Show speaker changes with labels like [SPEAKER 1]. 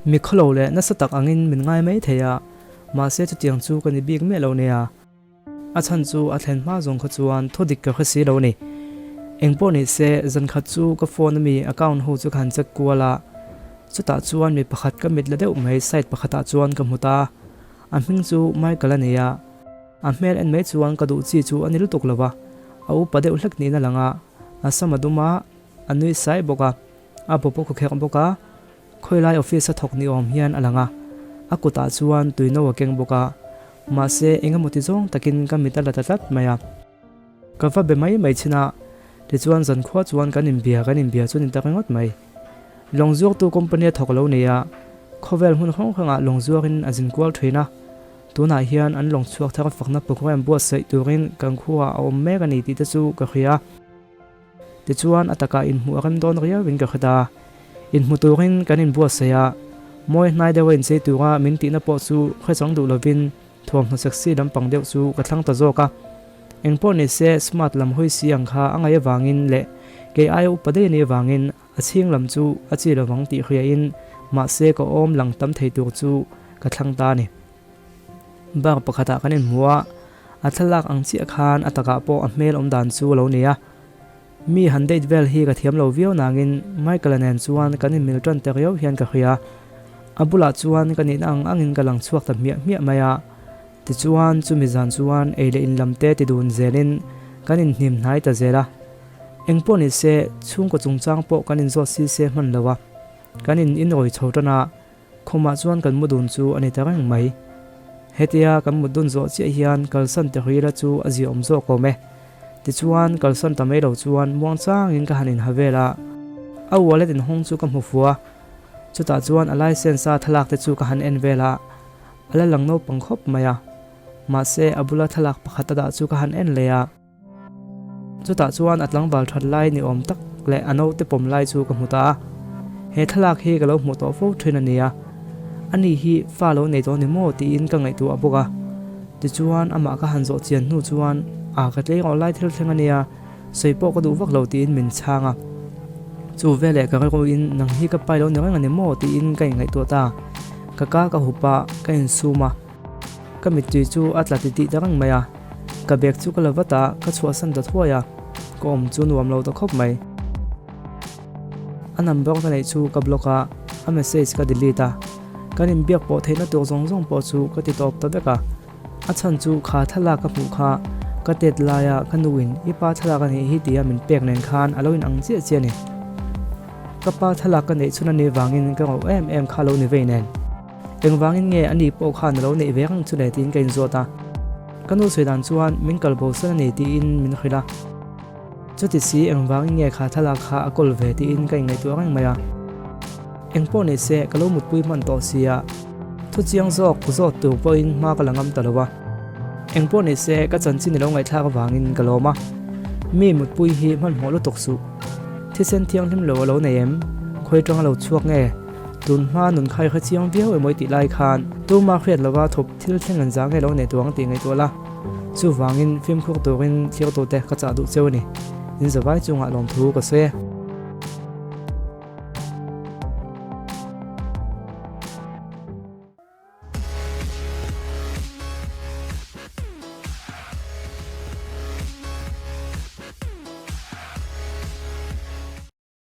[SPEAKER 1] Mi khawlo leh nasa tak angin min ngai mai thei a, mahse chutiang chu ka ni bik miah lo nia. A chhan chu a thlen hma zawng kha chuan thu dik ka hre si lo a ni. Engpawh ni se, zan khat chu ka phone ami account ho chu ka han check kual a, chutah chuan mi pakhat ka mit la deuh mai site pakhatah chuan ka hmu ta. A hming chu Michael a ni a, a hmel en mai chuan ka duh chi chu a ni lutuk lo va, a upa deuh hlek niin a lang a, a sam a dum a, a nui sai bawk a, a bawp a khawkherh bawk a. Khawilai office a thawk ni awm hian a lang a, a kutah chuan tuino a keng bawk a, mahse eng emaw ti zawng takin ka mit a la ta tlat mai a. Ka va be mai mai chin a, tichuan zankhua chuan kan inbia kan inbia chu ni ta ringawt mai. Lawng zuaktu company a thawk lo nei a, khawvel hmun hrang hrangah lawng zuakin a zin kual thin a, tunah hian an lawng chhuak thar fakna program buatsaih turin kan khuaah a awm mek a ni tih te chu ka hria. Tichuan a takah inhmuh a rem dawn riauin ka hre ta. Inhmu turin kan inbuatsaih a, mawi hnai deuha inchei tura min tihna pawh chu hre chang duh lovin thuamhnaw sexy lampang deuh chu ka thlang ta zawk a. Engpawh ni se smart lam hawi si ang kha a ngaih avangin leh kei aia upa daih a nih avangin a chhing lam chu a chi lovang tih hriain mahse ka awm lang tam thei tur chu ka thlang ta a ni. Bar pakhatah kan inhmu a, a thlalak ang chiah khan a takah pawh a hmel awm dan chu a lo ni a. Mi han date vel hi ka thiam lo viau nangin Michael-a nen chuan kan inmil tan ta riau hian ka hria. A bulah chuan ka nihna ang angin ka lang chhuak ta hmiah hmiah mai a. Tichuan chumi zan chuan ei leh in lam te ti dun zelin kan inhnim hnai ta zel a. Engpawh ni se chhungkaw chungchang pawh kan inzawt si se hman lo a. Kan in inrawi chho tan a. Khumah chuan kan mu dun chu a ni ta reng mai. Hetia kan mut dun zawh chiah hian kalsan te Hrila chu a ziaawm zawk awm e. Tichuan kalsan ta mai lo chuan muang changin ka han inha vel a. A wallet inhawng chu ka hmu fu a. Chutah chuan a license a thlalak te chu ka han en vel a. A la lang naupang khawp mai a. Mahse a bula thlalak pakhat a dah chu ka han en leh a. Chutah chuan a tlangval that lai ni awm tak leh a naute pawm lai chu ka hmu ta a. He thlalak hi ka lo hmuh tawh fo thin a nia. Ani hi fa lo nei tawh ni maw tiin ka ngaihtuah bawk a. Tichuan amah ka han zawh chian hnu chuan a ka tlei rawh lai thil thleng a nia, sawi pawh ka duh vak lo tiin min chhang a. Chu veleh ka rilruin nang hi ka pai lo ni reng a ni maw tiin ka inngaihtuah ta. Ka ka ka hup a, ka insum a. Ka mittui chu a tla titih ta reng mai a. Ka bag chu ka la vat a, ka chhuahsan ta thuai a, ka awm chu nuam lo ta khawp mai. A number ka neih chu ka block a, a message ka delete a, kan inbiak pawh theihna tur zawng zawng pawh chu ka ti tawp ta vek a. A chhan chu kha thlalak ka hmuh kha ka tet laia ka nuin i pa thlalak a nih hi tia min pek nen khan a lo inang chiah chiah a ni. Ka pa thlalak ka neih chhun a nih vangin ka ngauh em em kha lo ni vei nen. Engvangin nge a ni pawh khan a lo neih ve reng chu le tiin ka inzawt a. Ka nu sawi dan chuan min kal bo san a ni tiin min hrilh a. Chuti si engvangin nge kha thlalak kha a kawl ve tiin ka inngaihtuah reng mai a. Engpawh ni se ka lo mutpui hman tawh sia. Thu chiang zawk zawt tur pawhin hma ka la ngam ta lo a. Engpawh ni se ka chanchin i lo ngaihthlak avangin ka lawm a. Mi mutpui hi hmanhmawh lutuk suh. Thisen thianghlim lo a lo nei em? Khawi tanga lo chhuak nge? Tun hma nun khai kha chiang viau emaw i tih lai khan tuma hriat lova thawp thil thleng an zah nge lo nei tuang tih ngaihtuah la. Chuvangin fimkhur turin thlir tute ka chah duh cheu a ni. In zavai chungah lawmthu ka sawi e.